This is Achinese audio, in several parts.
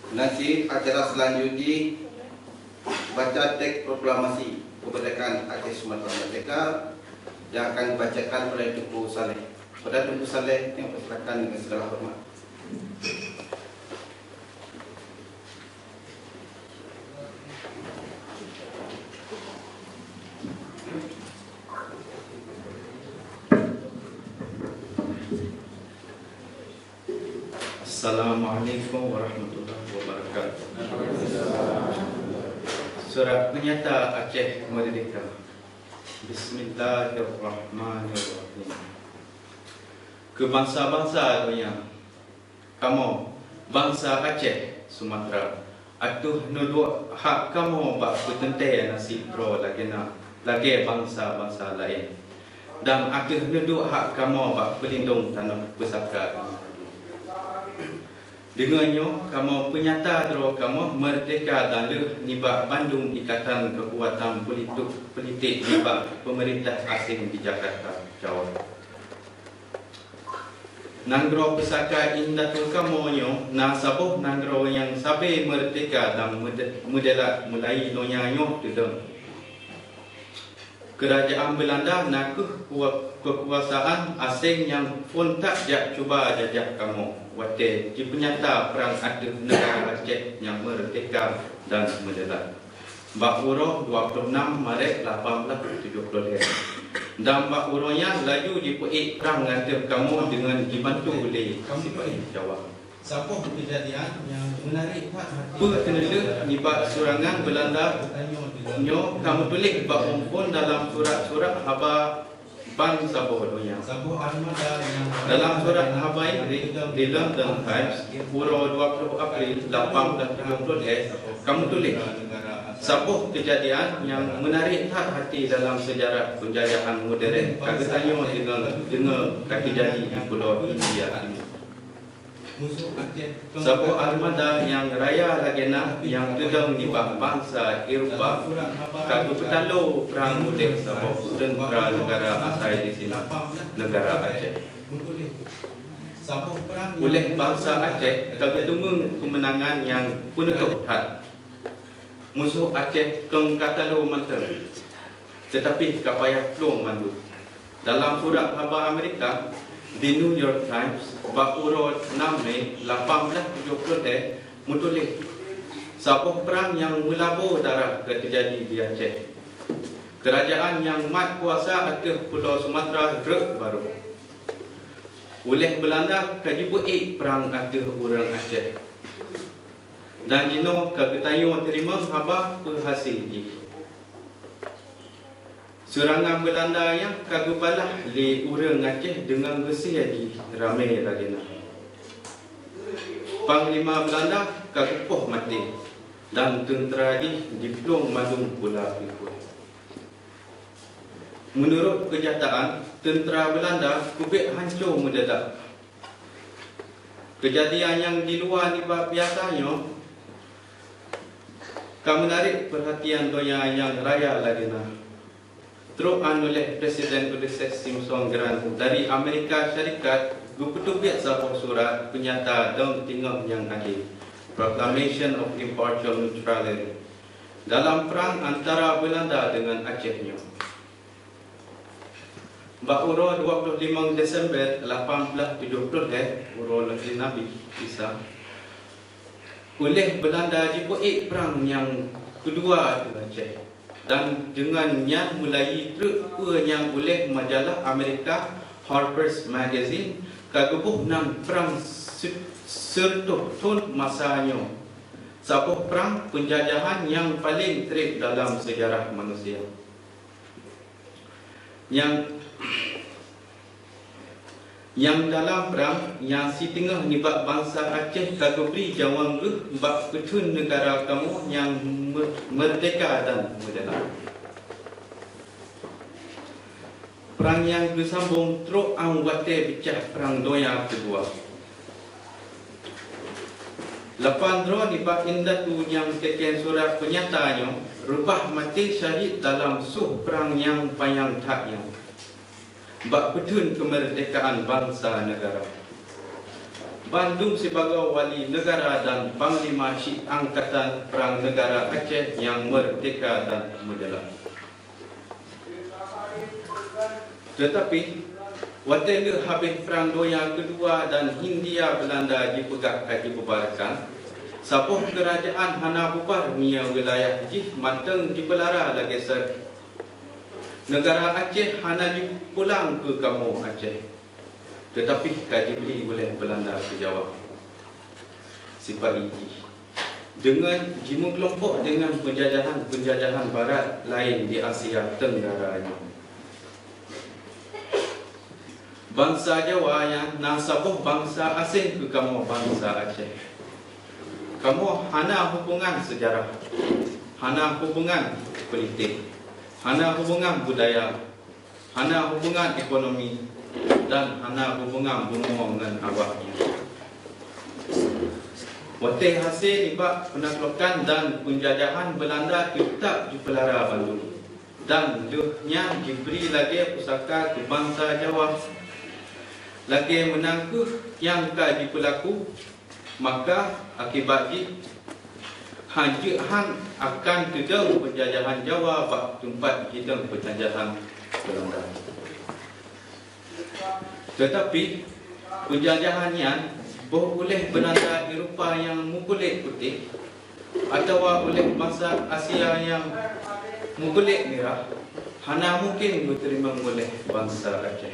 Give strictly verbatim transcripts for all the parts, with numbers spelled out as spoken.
Nanti acara selanjutnya baca teks proklamasi kemerdekaan Aceh Sumatera Merdeka yang akan dibacakan oleh Teungku Saleh. Kepada Teungku Saleh, kami persilakan dengan segala hormat. Assalamualaikum warahmatullahi wabarakatuh. Surat Peunyata Aceh Merdeka. Bismillahirrahmanirrahim. Keu bansa-bansa donya, kamoe, bansa Aceh Sumatra, ateueh neuduek hak kamoe bak peuteuntée nasib droe lagée na, lagée bansa-bansa laén. Dan ateueh neuduek hak kamoe bak peulindong tanoh pusaka. Deungon nyoe, kamoe peunyata droe kamoe meurdehka dan lheueh nibak bandum ikatan keukuatan pulituk-, pulitik nibak peumeurintah aséng di Jakarta, Jawa. Nanggroe pusaka indatu kamoe nyoe na saboh nanggroe nyang sabe meurdehka dan meude-, meudelat mulai donya nyoe teudong. Keurajaan Beulanda na kheueh kua-, keukuasaan aséng nyang phon that jak cuba jajah kamoe watée jipeunyata prang ateueh neugara Aceh nyang meurdehka dan meudelat. Bak uroe dua ploh nam Maret lapan blaih tujoh ploh lhée. Dan bak uroe nyan laju jipeuék prang ateueh kamoe deungon jibantu lé sipa-i Jawa. Saboh keujadian nyang meunarék that hati. Peue keuneulheueh nibak surangan Beulanda nyoe ka meutuléh bak muphom dalam surat-surat haba ban saboh donya. Saboh armada nyang dalam surat haba Inggris, The London Times, uroe dua ploh April lapan blaih tujoh ploh lhée ka meutuléh, saboh keujadian nyang meunarék that hati dalam seujarah peunjajahan modern ka geutanyoe deungoe, deungoe ka teujadi di Pulo India Timur. Saboh armada nyang raya lagée na nyang teudong nibak bansa Eropa ka geupeutalo prang udeb saboh teuntra neugara asai di sinan, neugara Aceh. Uléh bansa Aceh ka geuteumeung keumeunangan nyang peuneutôb that. Musoh Aceh kong ka talo mantong, teutapi ka payah plueng mandum. Dalam surat haba Amerika, The New York Times, bak uroe nam Mei lapan blaih tujoh ploh lhée meutuléh, saboh prang nyang meulabo darah ka teujadi di Aceh. Keurajaan nyang mat kuasa ateueh Pulo Sumatra rhot barô. Uléh Beulanda ka jipeuék prang ateueh ureuëng Aceh. Dan jinoe ka geutanyoe teurimong haba peue hasé jih. Seurangan Beulanda nyan ka geubalah lé ureuëng Aceh deungon geusie jih ramé lagée na. Panglima Beulanda ka geupoh maté, dan teuntra jih jiplueng mandum pula peuet. Meunurot keunyataan, teuntra Beulanda keubit hanco meudadak. Keujadian nyang diluwa nibak biasa nyoe ka meunarék peurhatian donya nyang raya lagée na. Trok anuléh Presiden Ulysses Simpson Grant dari Amerika Syarikat geupeuteubiet saboh surat peunyata dong teungoh nyang adé, Proclamation of Impartial Neutrality, dalam prang antara Beulanda deungon Aceh nyoe. Bak uroe dua ploh limong Desember lapan blaih tujoh ploh lhée, uroe lahé Nabi Isa, uléh Beulanda jipeuék prang nyang keudua ateueh Aceh, dan deungon nyan meulayi treuk peue nyang uléh majalah Amerika Harper's Magazine ka geuboh nan prang se-, seureutôh thon masa nyoe, saboh prang peunjajahan nyang paleng treb dalam seujarah manusia. Nyang, nyang dalam prang nyang siteungoh nibak bansa Aceh ka geubri jaweueb geuh bak peutheun neugara kamoe nyang me-, meurdehka dan meudalam. Prang nyang geusambong trok 'an watée peucah Prang Donya Keudua. Lapan droe nibak indatu nyang teken surat peunyata nyoe reubah maté syahid dalam soh prang nyang panyang that nyoe bak peutheun keumeurdehkaan bansa neugara. bandum sibagoe wali neugara dan panglima syik angkatan prang neugara Aceh nyang meurdehka dan meujalan. Teutapi, watée lheueh habéh Prang Donya Keudua dan Hindia Beulanda jipeugah ka jibubarkan, saboh keurajeuen hana bubar meunyoe wilayah jih mantong jipeulara lagée seuek. Neugara Aceh hana jipulang keu kamoe Aceh, teutapi ka jibri ulée Beulanda keu Jawa. Sipa-i jih, deungon jimeukeulumpok deungon peunjajahan-peunjajahan barat laén di Asia Teunggara nyoe. Bansa Jawa nyan na saboh bansa aséng keu kamoe bansa Aceh. Kamoe hana hubongan seujarah, hana hubongan politik, hana hubongan budaya, hana hubongan ekonomi, dan hana hubongan bumoe ngon awaknyan. Watée hase nibak peunaklokan dan peunjajahan, Beulanda teutab jipeulara bandum, dan lheueh nyan jibri lagée pusaka keu bansa Jawa. Lagée meunan kheueh nyang ka jipeulaku, maka akibat jih, han jeuet han akan teudong peunjajahan Jawa bak teumpat jidong peunjajahan Beulanda. Teutapi, peunjajahan nyan, boh uléh Beulanda Eropa nyang meukulét putéh, atawa uléh bansa Asia nyang meukulét mirah, hana mungken geuteurimong uléh bansa Aceh.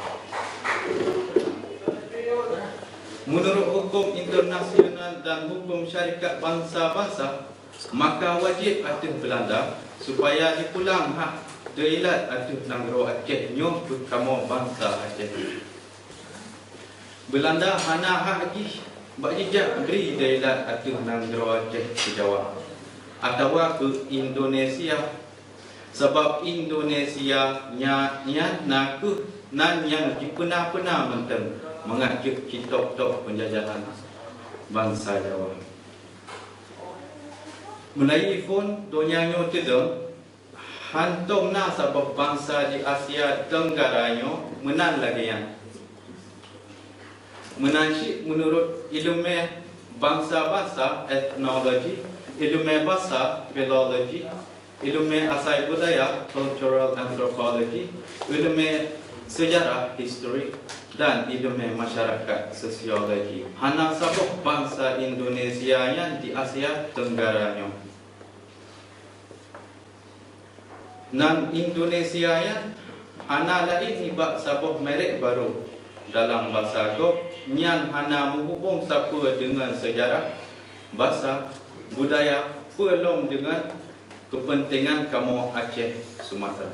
Meunurot huköm internasional dan huköm syarikat bansa-bansa, maka wajéb ateueh Beulanda supaya jipulang hak teuilat ateueh nanggroe Aceh nyoe keu kamoe bansa Aceh. Beulanda hana hak jih bak jijak bri teuilat ateueh nanggroe Aceh keu Jawa atawa keu Indonesia, sabab Indonesia nya, nyan na kheueh nan nyang jipeuna-peuna mantong mangat jeuet jitôb-tôb peunjajahan bansa Jawa. Meulayeue phon donya nyoe teudong, hántom na saboh bansa di Asia Teunggara nyoe meunan lagée nyan. Meunan cit meunurot ileumé bansa-bansa, ethnology, ileumé basa, philology, ileumé asai budaya, cultural anthropology, ileumé seujarah, history, dan ileumé masyarakat, sociology, hana saboh bansa Indonesia nyan di Asia Teunggara nyoe. Nan Indonesia nyan hana laén nibak saboh merek barô dalam basa gob nyang hana meuhubong sapeue deungon seujarah, basa, budaya, peue lom deungon keupeuntengan kamoe Aceh Sumatra.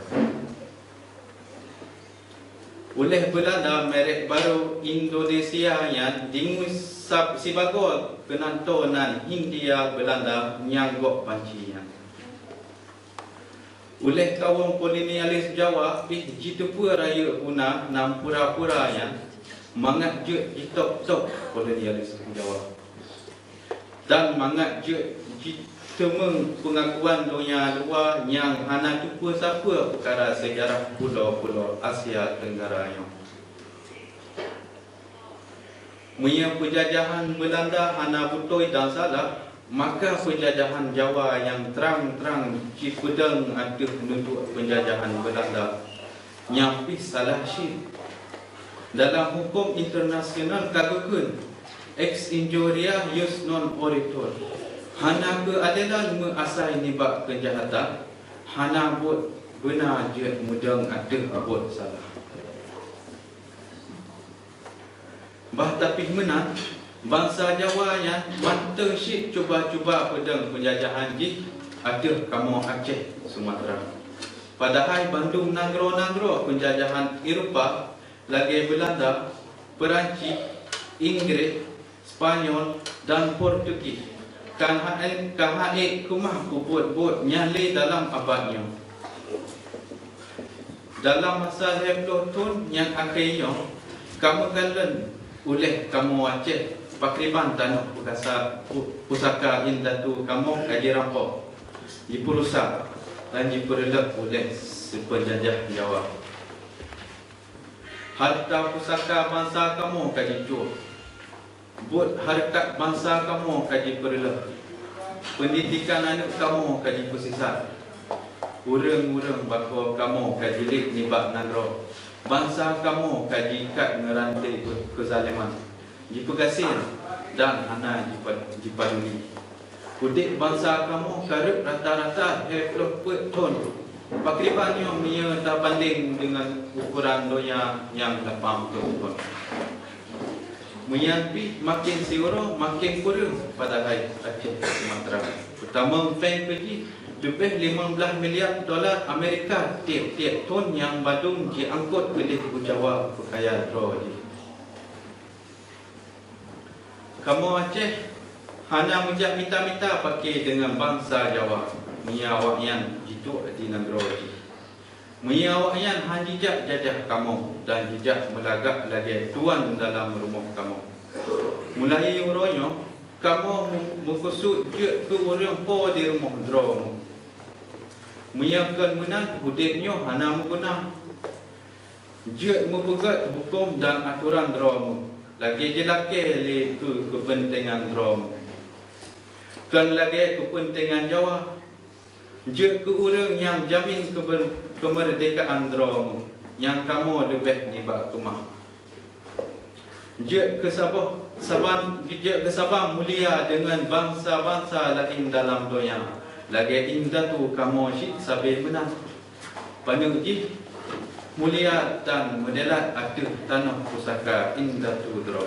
Uléh Beulanda merek barô Indonesia nyan deungoe sab-, sibagoe keunantoe nan Hindia Beulanda nyang gob banci nyan. Uléh kawöm kolonialis Jawa pih jiteupeue rayeuk guna nan pura-pura nyan mangat jeuet jitôb-tôb kolonialis Jawa. Dan mangat jeuet jiteumeung peungakuan donya luwa nyang hana teupeue sapeue peukara seujarah pulo-pulo Asia Teunggara nyoe. Meunyoe peujajahan Beulanda hana beutôi dan salah, maka peujajahan Jawa nyang trang-trang jipeudong ateueh neuduek peujajahan Beulanda nyan pih salah cit. Dalam huköm internasional ka geukheun, "Ex injuria jus non oritur", hana keuadelan meuasai nibak keujahatan, hana buet beuna jeuet meudong ateueh buet salah. Bah tapi meunan, bansa Jawa nyan mantong cit cuba-cuba peudong peujajahan jih ateueh kamoe Aceh Sumatra. Padahai bandum nanggroe-nanggroe peujajahan Eropa lagée Beulanda, Peurancih, Inggréh, Spanyol, dan Portugis ka ha-, ka ha'ék keumah peubuet buet nyang lé dalam abad nyoe. Dalam masa lhée ploh thon nyang akhé nyoe, ka meukalon uléh kamoe Aceh pakriban tanoh peukasa-, pu-, pusaka indatu kamoe ka jirampok, jipeurusak, dan jipeureuloh uléh seupeunjajah Jawa. Hareuta pusaka bansa kamoe ka jicok. Buet hareukat bansa kamoe ka jipeureuloh, peundidikan aneuëk kamoe ka jipeusisat, ureuëng-ureuëng bakoe kamoe ka jiliek nibak nanggroe, bansa kamoe ka jiikat ngon ranté keuzaleman, jipeugasien dan hana jipa-, jipaduli. Udeb bansa kamoe ka rhot rata-rata lhée ploh peuet thon. Pakriban nyoe meunyoe tabandeng deungon ukoran donya nyang lapan ploh thon. Meunyan pih maken siuroe maken kureueng padahai Aceh Sumatra. Peutamong péng keu jih leubeh limong blaih miliar dolar Amerika tieb-tieb thon nyang bandum jiangkot keudeh u Jawa peukaya droe jih. Kamoe Aceh hana meujak mita-mita paké deungon bansa Jawa meunyoe awaknyan jituek di nanggroe jih. Meunyoe awaknyan han jijak jajah kamoe dan jijak meulagak lagée tuan dalam rumoh kamoe. Mulai uroe nyoe, kamoe mu-, meukeusut jeuet keu ureuëng po di rumoh droe mu. Meunyoe kon meunan, udeb nyoe hana meuguna. Jeuet meupeugét huköm dan atoran droe mu, lagée jilakée lé keu keupeuntengan droe mu. Kon lagée keupeuntengan Jawa. Jeuet keu ureuëng nyang jamin keuber-, keumeurdekaan droe mu, nyang kamoe leubeh nibak keumah. Jeuet keu saboh saban, jeuet keu saban mulia deungon bansa-bansa laén dalam donya, lagée indatu kamoe cit sabe meunan. Paneuk jih mulia dan meudelat ateueh tanoh pusaka indatu droe.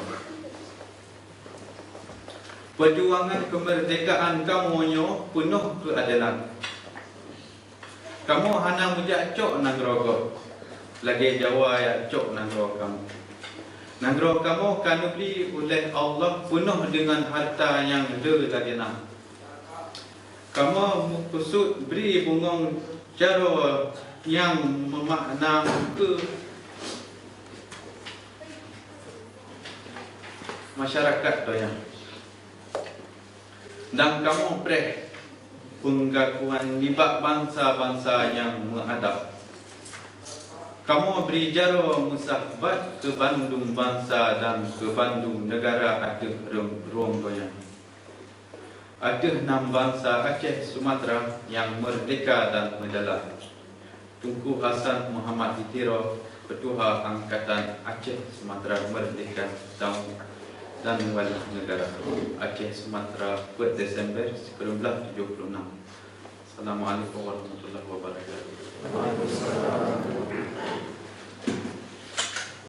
Peujuangan keumeurdekaan kamoe nyoe peunoh keuadelan. Kamoe hana meujak cok nanggroe gob, lagée Jawa jak cok nanggroe kamoe. Nanggroe kamoe ka neubri uleh Allah peunoh deungon hareuta nyang le lagée na. Kamoe meukeusut bri bungong jaroe nyang meumakna keu masyarakat donya. Dan kamoe preh peungakuan nibak bansa-bansa nyang meuadab. Kamoe bri jaroe meusahabat keu bandum bansa dan keu bandum neugara ateueh rhueng, rhueng donya. Ateueh nam bansa Aceh Sumatra nyang meurdehka dan meudalam. Teungku Hasan Muhammad di Tiro, Keutuha Angkatan Aceh Sumatra Meurdehka dan, dan Wali Neugara Aceh Sumatra, peuet Desember sikureueng blaih tujoh puluh enam. Assalamualaikum warahmatullahi wabarakatuh.